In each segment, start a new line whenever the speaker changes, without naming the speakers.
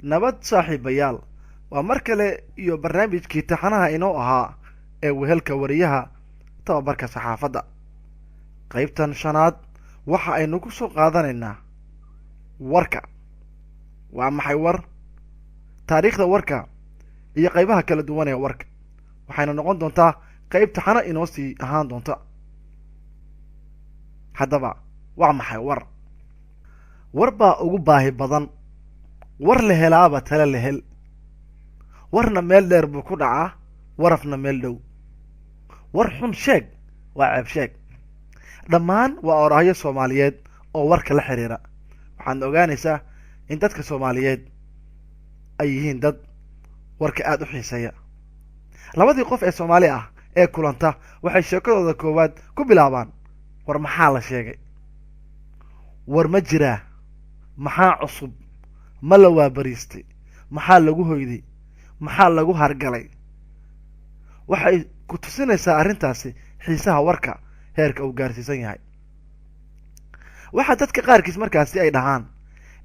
Nabad saaxiibayaal, waa mar kale iyo barnaamijkii taxanaha inoo ahaa ee Wehelka Wariyaha, tababarka saxaafadda. Qaybtan shanaad waxa aynu ku soo qaadanaynaa warka. Waa maxay war? Taariikhda warka iyo qaybaha kala duwan ee warka. Waxayna noqon doontaa qayb taxano inoo sii ahaan doonta. Haddaba, waa maxay war? War baa ugu baahi badan. War la helaaba tale la hel. Warna meel dheer buu ku dhacaa, warafna meel dhow. War xun sheeg waa ceeb sheeg. Dhammaan waa oraahyo Soomaaliyeed oo warka la xiriira. Waxaadna ogaanaysaa in dadka Soomaaliyeed ay yihiin dad warka aada u xiiseeya. Labadii qof ee Soomaali ah ee kulanta waxay sheekadooda koowaad ku bilaabaan: "War maxaa la sheegay? War ma jiraa? Maxaa cusub? Ma la waabariistay? Maxaa lagu hoyday? Maxaa lagu hargalay?" Waxay ku tusinaysaa arrintaasi xiisaha warka heerka uu gaarsiisan yahay. Waxaa dadka qaarkiis markaasi ay dhahaan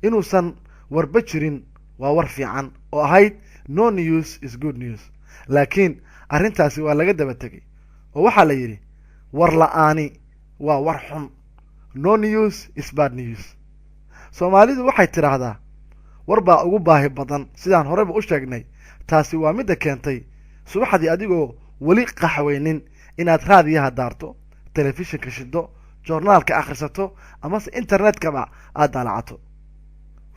inuusan warba jirin waa war fiican, oo ahayd "No news is good news", laakiin arrintaasi waa laga daba tegay oo waxaa la yidhi war la-aani waa war xun, "No news is bad news". Soomaalidu waxay tidhaahdaa war baa ugu baahi badan. Sidaan horeyba u sheegnay, taasi waa midda keentay subaxdii adigoo weli qaxweynin inaad raadiyaha daarto, telefishinka shido, joornaalka akhrisato, amase internetkaba aada daalacato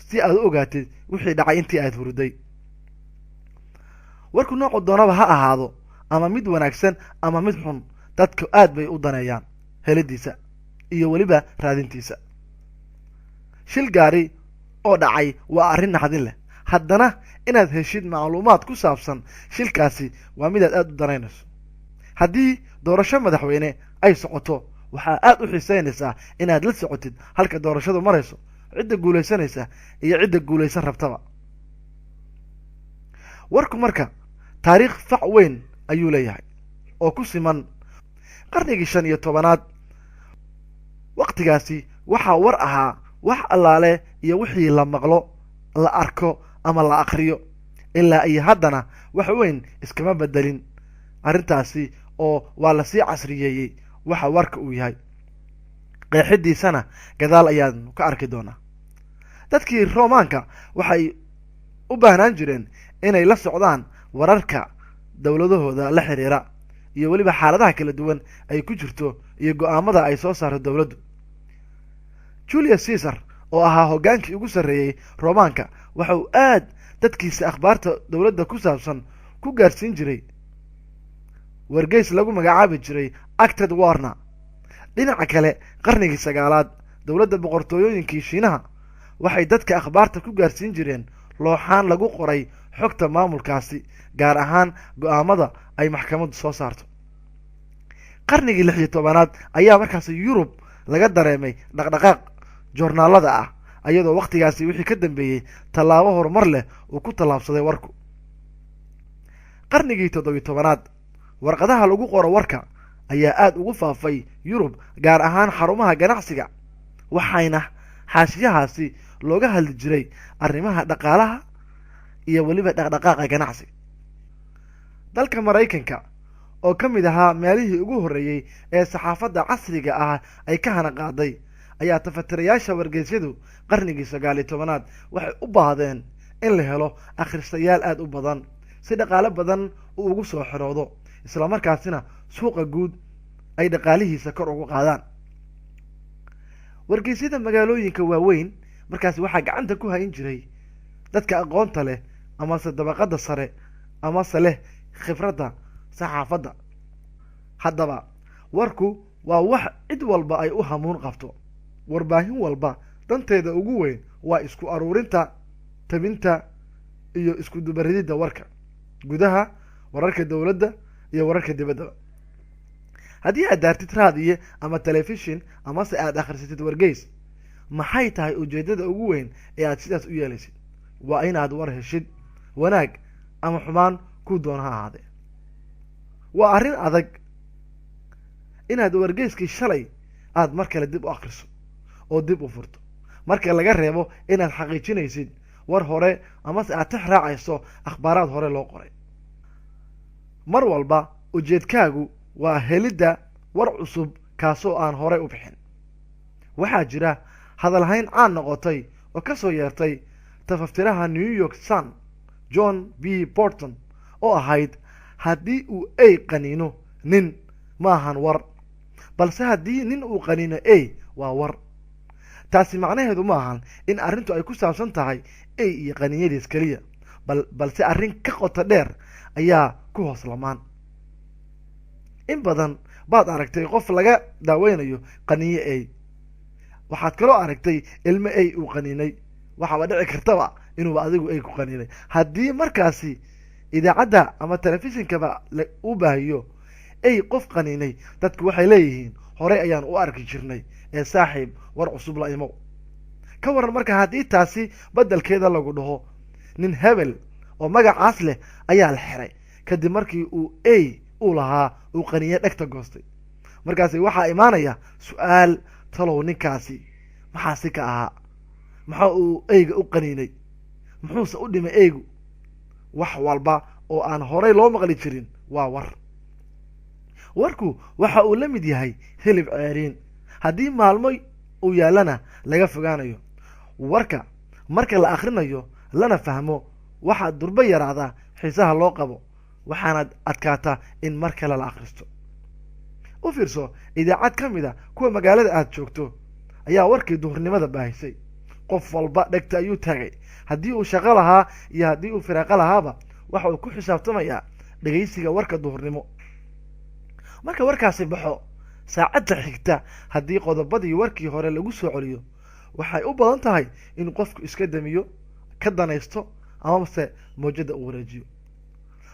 si aad u ogaatid wixii dhacay intii aad huruday. Warku noocu doonaba ha ahaado, ama mid wanaagsan ama mid xun, dadku aad bay u daneeyaan helidiisa iyo weliba raadintiisa. Shil gaari oo dhacay waa arrin naxdin leh. Haddana inaad heshid macluumaad ku saabsan shilkaasi waa midaad aada u danaynayso. Haddii doorasho madaxweyne ay socoto, waxaa aada u xiiseynaysaa inaad la socotid halka doorashadu marayso, cidda guulaysanaysa iyo cidda guulaysan rabtaba. Warku marka taariikh fac weyn ayuu leeyahay oo ku siman qarnigii 15aad. Waktigaasi waxaa war ahaa wax allaale iyo wixii la maqlo, la arko ama la akriyo. Ilaa iyo haddana wax weyn iskama bedelin arrintaasi, oo waa lasii casriyeeyey waxa warka uu yahay. Qeexidiisana gadaal ayaanu ka arki doonaa. Dadkii Romaanka waxay u baahnaan jireen inay la socdaan wararka dowladahooda la xiriira iyo weliba xaaladaha kala duwan ay ku jirto iyo go-aamada ay soo saarto dowladdu. Julius Caesar oo ahaa hoggaankii ugu sarreeyey Romaanka waxa uu aad dadkiisa akhbaarta dowladda ku saabsan ku gaarsiin jiray wargeys lagu magacaabi jiray Acta Varna. Dhinaca kale, qarnigii sagaalaad dowladda boqortooyooyinkii Shiinaha waxay dadka akhbaarta ku gaarsiin jireen looxaan lagu qoray xogta maamulkaasi, gaar ahaan go-aamada ay maxkamaddu soo saarto. Qarnigii 16aad ayaa markaasi Yurub laga dareemay dhaqdhaqaaq joornaalada ah, ayadoo wakhtigaasi wixii ka dambeeyey tallaabo horumar leh uu ku tallaabsaday warku. Qarnigii 17aad warqadaha lagu qoro warka ayaa aada ugu faafay Yurub, gaar ahaan xarumaha ganacsiga, waxayna xaashiyahaasi looga hadli jiray arrimaha dhaqaalaha iyo weliba dhaqdhaqaaqa ganacsiga. Dalka Maraykanka oo ka mid ahaa meelihii ugu horreeyey ee saxaafadda casriga ah ay ka hana qaaday ayaa tafatirayaasha wargeysyadu qarnigii 19aad waxay u baahdeen in la helo akhristayaal aada u badan si dhaqaale badan uu ugu soo xiroodo, islamarkaasina suuqa guud ay dhaqaalihiisa kor ugu qaadaan. Wargeysyada magaalooyinka waaweyn markaasi waxaa gacanta ku hayn jiray dadka aqoonta leh amase dabaqadda sare amase leh khibradda saxaafadda. Haddaba, warku waa wax cid walba ay u hamuun qabto. Warbaahin walba danteeda ugu weyn waa isku aruurinta, tabinta iyo isku dubarididda warka gudaha, wararka dowladda iyo wararka dibaddaba. Haddii aad daartid raadiye ama telefishin amase aad akhrisatid wargeys, maxay tahay ujeeddada ugu weyn ee aad sidaas u yeelaysid? Waa inaad war heshid, wanaag ama xumaan kuu doona ha ahaadee. Waa arrin adag inaad wargeyskii shalay aad mar kale dib u akhriso oo dib u furto, marka laga reebo inaad xaqiijinaysid war hore amase aad tix raacayso akhbaaraad hore loo qoray. Mar walba ujeedkaagu waa helidda war cusub kaasoo aan horey u bixin. Waxaa jira hadalhayn caan noqotay oo ka soo yeertay tafaftiraha New York Sun, John B. Borton, oo ahayd: haddii uu ey qaniino nin, maahan war, balse haddii nin uu qaniino ey, waa war. Taasi macnaheedu ma ahan in arrintu ay ku saabsan tahay ey iyo qaniinyadiis keliya, balse arrin ka qoto dheer ayaa ku hoos lamaan. In badan baad aragtay qof laga daaweynayo qaniinyo ey. Waxaad kaloo aragtay ilmo ey uu qaniinay. Waxaaba dhici kartaba inuuba adigu ey ku qaniinay. Haddii markaasi idaacadda ama telefishinkaba u baahiyo ey qof qaniinay, dadku waxay leeyihiin: horey ayaan u arki jirnay ee saaxiib, war cusub la imow. Ka waran marka haddii taasi beddelkeeda lagu dhaho nin hebel oo magacaas leh ayaa la xiray kadib markii uu ey uu lahaa uu qaniinyo dhegta goostay? Markaasi waxaa imaanaya su-aal: talow ninkaasi maxaa si ka ahaa? Maxaa uu eyga u qaniinay? Muxuuse u dhimay eygu? Wax walba oo aan horay loo maqli jirin waa war. Warku waxa uu la mid yahay hilib ceeriin, haddii maalmo uu yaallana laga fogaanayo. Warka marka la akhrinayo lana fahmo, waxaa durbo yaraada xiisaha loo qabo, waxaana adkaata in mar kale la akhristo. U fiirso, idaacad ka mid a kuwa magaalada aad joogto ayaa warkii duhurnimada baahisay. Qof walba dhegta ayuu taagay. Haddii uu shaqo lahaa iyo haddii uu firaaqo lahaaba, waxa uu ku xisaabtamayaa dhegaysiga warka duhurnimo. Marka warkaasi baxo, saacadda xigta haddii qodobadii warkii hore lagu soo celiyo, waxay u badan tahay in qofku iska damiyo, ka danaysto, amase mawjadda uu wareejiyo.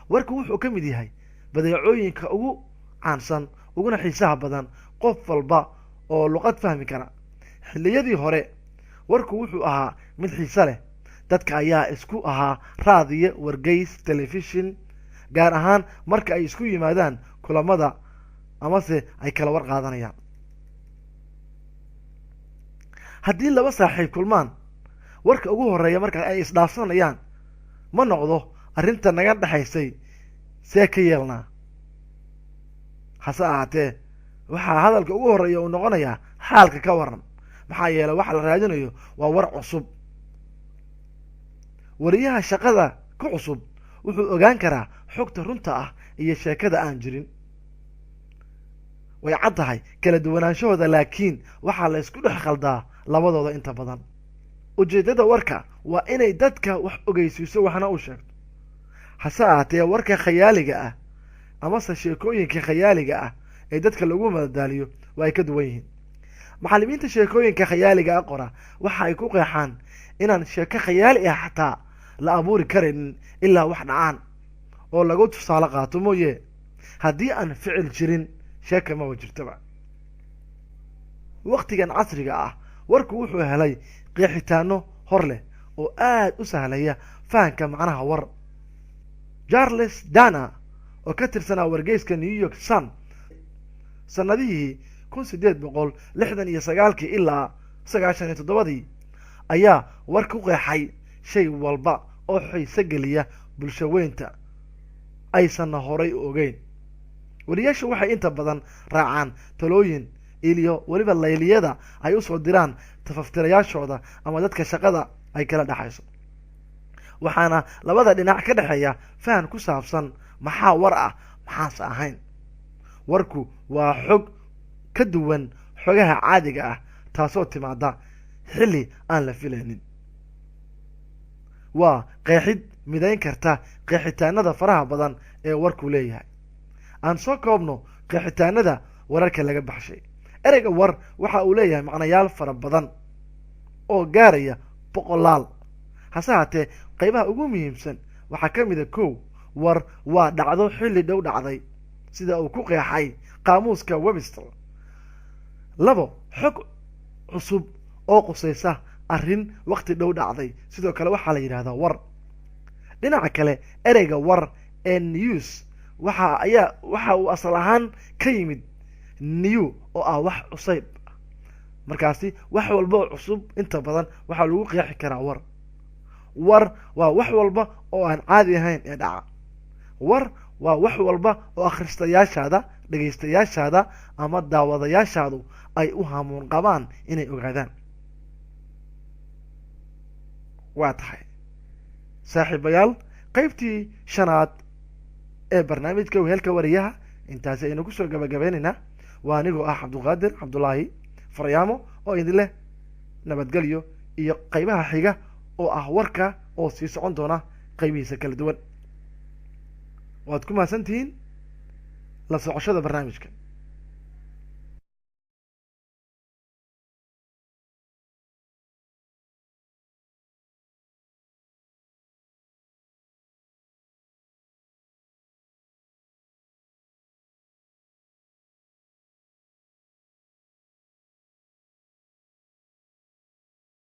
Warku wuxuu ka mid yahay badeecooyinka ugu caansan uguna xiisaha badan qof walba oo luqad fahmi kara. Xilliyadii hore warku wuxuu ahaa mid xiise leh. Dadka ayaa isku ahaa raadiyo, wargeys, telefishin, gaar ahaan marka ay isku yimaadaan kulamada amase ay kala war qaadanayaan. Haddii laba saaxiib kulmaan, warka ugu horreeya marka ay isdhaafsanayaan ma noqdo arrinta naga dhexaysay see ka yeelnaa. Hase ahaatee, waxaa hadalka ugu horreeya uu noqonayaa xaalka ka waran, maxaa yeelay waxa la raadinayo waa war cusub. Wariyaha shaqada ku cusub wuxuu ogaan karaa xogta runta ah iyo sheekada aan jirin. Way cad tahay kala duwanaanshahooda, laakiin waxaa la isku dhex khaldaa labadooda inta badan. Ujeeddada warka waa inay dadka wax ogeysiiso, waxna u sheegto. Hase ahaatee, warka khayaaliga ah amase sheekooyinka khayaaliga ah ee dadka lagu madadaaliyo waa ay ka duwan yihiin. Macallimiinta sheekooyinka khayaaliga ah qora waxa ay ku qeexaan inaan sheeko khayaali ah xataa la abuuri karaynin ilaa wax dhacaan oo lagu tusaale qaato mooye. Haddii aan ficil jirin, sheeka maba jirtaba. Waktigan casriga ah warku wuxuu helay qeexitaano hor leh oo aad u sahlaya fahamka macnaha war. Charles Dana oo ka tirsanaa wargeyska New York Sun sanadihii 1869-kii ilaa 97-dii ayaa war ku qeexay shay walba oo xiise geliya bulsho weynta aysanna horay u ogeyn. Wariyaashu waxay inta badan raacaan talooyin iliyo weliba layliyada ay usoo diraan tafaftirayaashooda ama dadka shaqada ay kala dhexayso, waxaana labada dhinac ka dhexeeya fahan ku saabsan maxaa war ah, maxaase ahayn. Warku waa xog ka duwan xogaha caadiga ah, taasoo timaada xilli aan la filaynin. Waa qeexid midayn karta qeexitaanada faraha badan ee warku leeyahay. Aan soo koobno qeexitaanada wararka laga baxshay. Ereyga war waxa uu leeyahay macnayaal fara badan oo gaaraya boqolaal. Hase haatee, qaybaha ugu muhiimsan waxaa ka mid a: kow, war waa dhacdo xilli dhow dhacday, sida uu ku qeexay qaamuuska Webster. Labo, xog cusub oo qusaysa arrin waqti dhow dhacday sidoo kale waxaa la yidhahdaa war. Dhinaca kale, ereyga war ee news waxa ayaa waxa uu asal ahaan ka yimid new oo ah wax cusayb. Markaasi wax walba oo cusub inta badan waxaa lagu qeexi karaa war. War waa wax walba oo aan caadi ahayn ee dhaca. War waa wax walba oo akhristayaashaada, dhegaystayaashaada ama daawadayaashaadu ay u hamuun qabaan inay ogaadaan. Waa tahay, saaxiibayaal, qaybtii shanaad ee barnaamijka Wehelka Wariyaha intaasi aynu kusoo gabagabeynaynaa. Waa anigoo ah Cabdulqaadir Cabdulaahi Faryaamo oo idin leh nabadgelyo iyo qaybaha xiga oo ah warka oo sii socon doona qaybihiisa kala duwan. Waad ku mahadsan tihiin la socoshada barnaamijka.